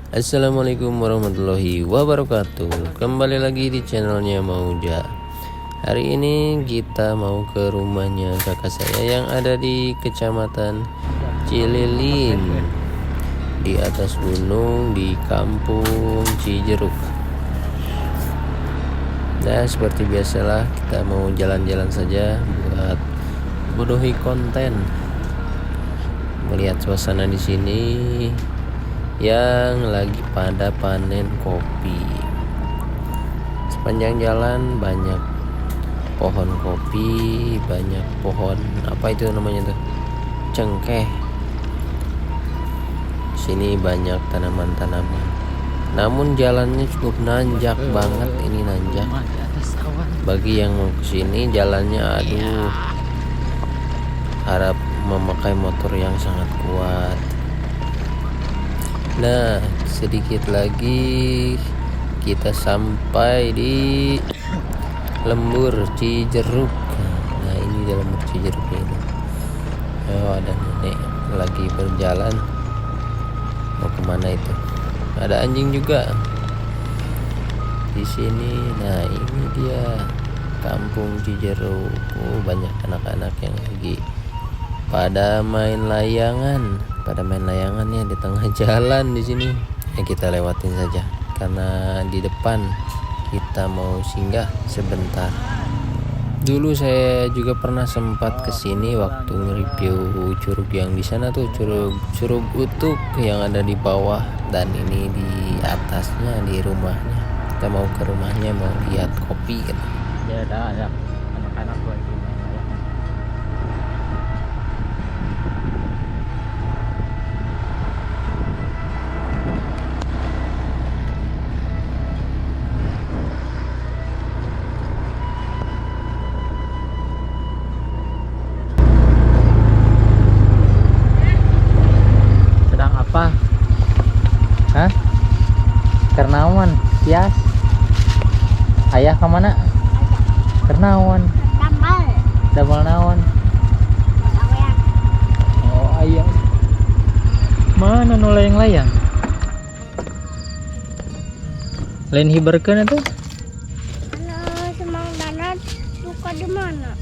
Assalamualaikum warahmatullahi wabarakatuh. Kembali lagi di channelnya Mauja. Hari ini kita mau ke rumahnya kakak saya yang ada di Kecamatan Cililin, di atas gunung di Kampung Cijeruk. Nah, seperti biasalah kita mau jalan-jalan saja buat memenuhi konten, melihat suasana di sini yang lagi pada panen kopi. Sepanjang jalan banyak pohon kopi, banyak pohon apa itu namanya tuh, cengkeh. Sini banyak tanaman-tanaman. Namun jalannya cukup nanjak banget, ini nanjak. Bagi yang mau kesini jalannya, aduh, harap memakai motor yang sangat kuat. Nah, sedikit lagi kita sampai di Lembur Cijeruk. Nah, ini di Lembur Cijeruk ini. Oh, ada nenek lagi berjalan. Mau kemana itu? Ada anjing juga di sini. Nah, ini dia Kampung Cijeruk. Oh, banyak anak-anak yang lagi pada main layangan, pada main layangan ya di tengah jalan di sini. Ya, kita lewatin saja karena di depan kita mau singgah sebentar. Dulu saya juga pernah sempat kesini waktu nge-review curug yang di sana tuh, curug curug utuk yang ada di bawah, dan ini di atasnya di rumahnya. Kita mau ke rumahnya, mau lihat kopi gitu. Ya ada anak-anak lagi main layangan. Sedang apa? Hah? Kernawan, Tias. Ayah kemana? Kernawan. Damel. Damel naon? Gawean. Oh, ayah. Mana nu layang-layang? Lain hiberkeun atuh? Anu semang dana buka di mana?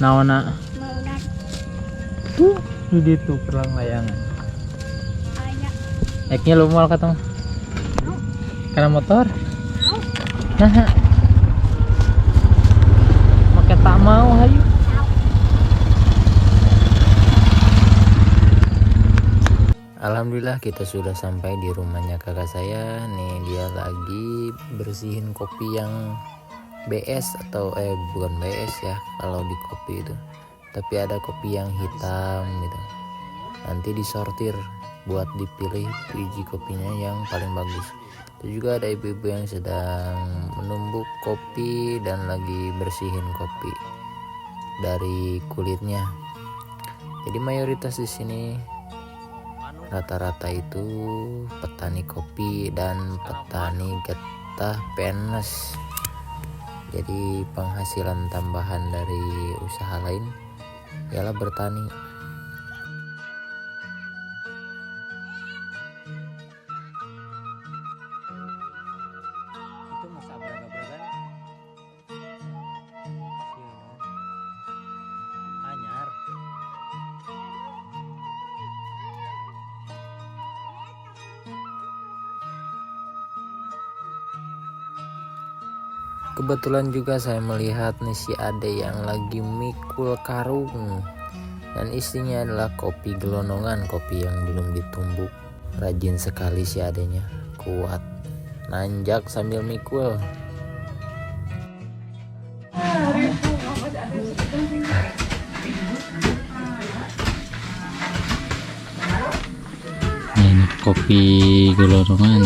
Naonna? Mang dan Tuh, di ditu perlang layangan. ayah. Eknya lu moal katong. Karena motor? Mau. Nah. Make tak mau hayu. Alhamdulillah kita sudah sampai di rumahnya kakak saya. Nih dia lagi bersihin kopi yang BS atau bukan BS ya kalau di kopi itu. Tapi ada kopi yang hitam gitu. Nanti disortir buat dipilih biji kopinya yang paling bagus. Itu juga ada ibu-ibu yang sedang menumbuk kopi dan lagi bersihin kopi dari kulitnya. Jadi mayoritas di sini rata-rata itu petani kopi dan petani getah PNS. Jadi penghasilan tambahan dari usaha lain ialah bertani. Itu masa abrag-abragan. Anyar. Kebetulan juga saya melihat nih si ade yang lagi mikul karung, dan isinya adalah kopi gelonongan, kopi yang belum ditumbuk. Rajin sekali si adenya, kuat nanjak sambil mikul. Nah, ini kopi gelonongan.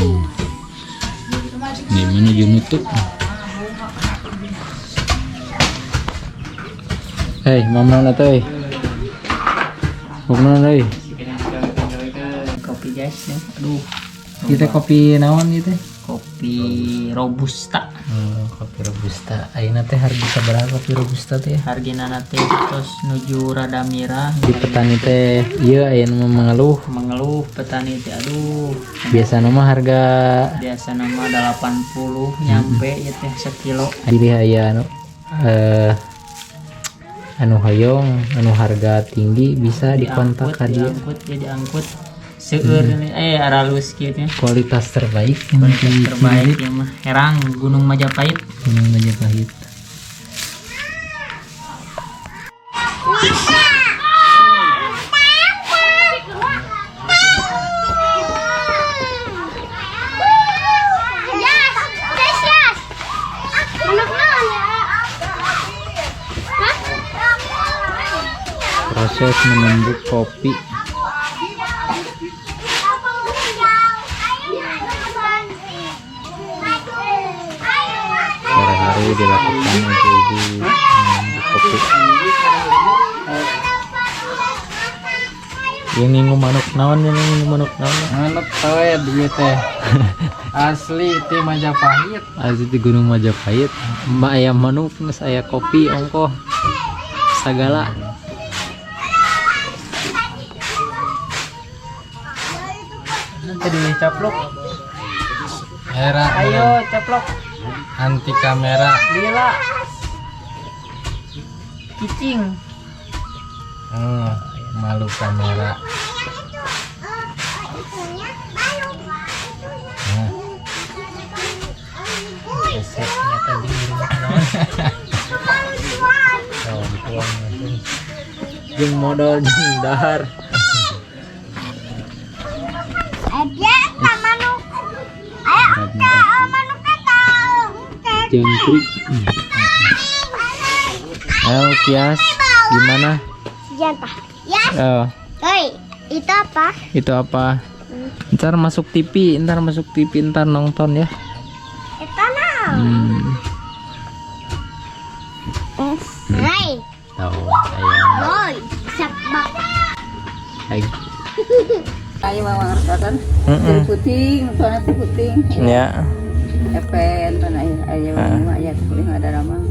Ini menuju nutup. Hei, mama mana tuh? Mau kemana euy? Kopi guys ya. Aduh, Kita kopi naon gitu? Kopi robusta. Oh, kopi robusta. Ayeuna teh harga sabaraha kopi robusta teh ya? Hargina teh tos nuju rada mirah. Di petani teh ieu aya nu mengeluh. Mengeluh petani teh, aduh. Biasa mah harga Biasa nama 80 nyampe ya teh sekilo. Pilih aya anu anu hoyong anu harga tinggi bisa dikontak ka dia. Diangkut ya, diangkut seueur ini aralus kieu nya. Kualitas terbaik. Kualitas terbaik ya mah herang Gunung Majapahit. Gunung Majapahit. Yes, yes, yes. Manuk naon ya? Hah? Proses menumbuk kopi. Sore hari dilakukan ibu-ibu menumbuk kopi. Yang ngingu manuk naon, yang ngingu manuk naon? Manuk toed ieu teh. Asli ti Majapahit. Asli di Gunung Majapahit. Mbak aya manuk geus aya kopi ongkoh sagala. Tadi caplok. Era. Ayo caplok. Anti kamera. Lila cicing. Malu kamera. Nah, Resepnya tadi ngirim naon? Oh, dituang langsung. Jeung modal jeung dahar. Biasa manuk. Ayo engke, oh, manuknya tahu. Engke. Jangkrik. Ayo Kias, gimana? Jangan. Yes. Oh, Hei, itu apa? Itu apa? Ntar masuk TV, ntar masuk TV, ntar nonton ya. Itu nah. Hei, Tahu ayam. boy, sebab. Hai. Ayo mama ngerjakan. Puting, tuan puting. Ya. Epen tuan ayo ayo mama ya tuh ada ramah.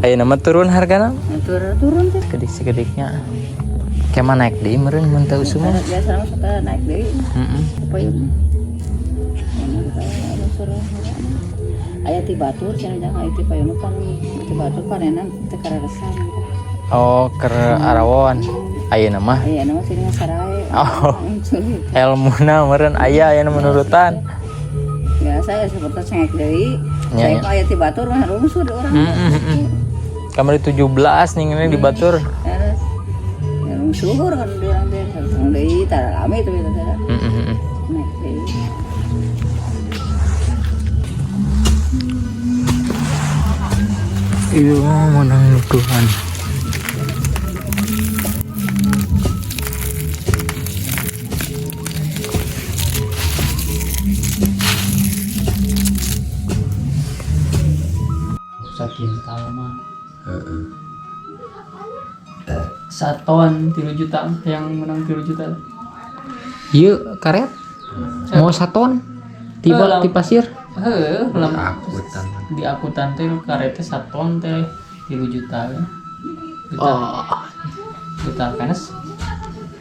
Ayo nama turun hargana? Turun turun tuh. Sekedik sekediknya. Kayak mana naik deui meureun mun teu usum mah. Biasa mah suka naik deui. Apa ini? Aya ti batur cenah jangan aya ti payun pan ti batur panenan teu kararesan. Oh, ke Arawon. Ayeuna mah. Aya nama sini sarae. Oh. Elmuna meureun aya aya menurutan. Biasa ya seperti cengek deui. Ya, Saya aya ti batur mah rungsur urang. Kamari 17 nih ini di batur. Terus ya rungsur kan dia teh sareng deui tara rame tuh eta teh. Naik deui. Iya, menang Tuhan. Sakintal mah saton 3 juta yang menang 3 juta. Iya, karet. Mau saton? Tiba di pasir. Heuh, di akutan teh karetnya saton teh 3 juta ya. Juta. Oh. Juta kenes.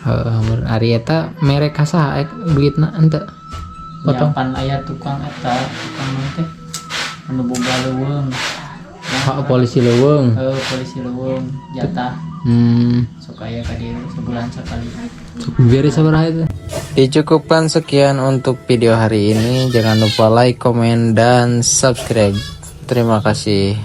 Heeh, mun ari eta mere ka saha duitna ente? Potong. Potong pan aya tukang eta, tukang naon teh anu boga leuweung. Hak polisi leuweung. Heuh, polisi leuweung jatah. Sok aya ka dieu sebulan sekali. Biar sabaraha itu. Dicukupkan sekian untuk video hari ini. Jangan lupa like, komen, dan subscribe. Terima kasih.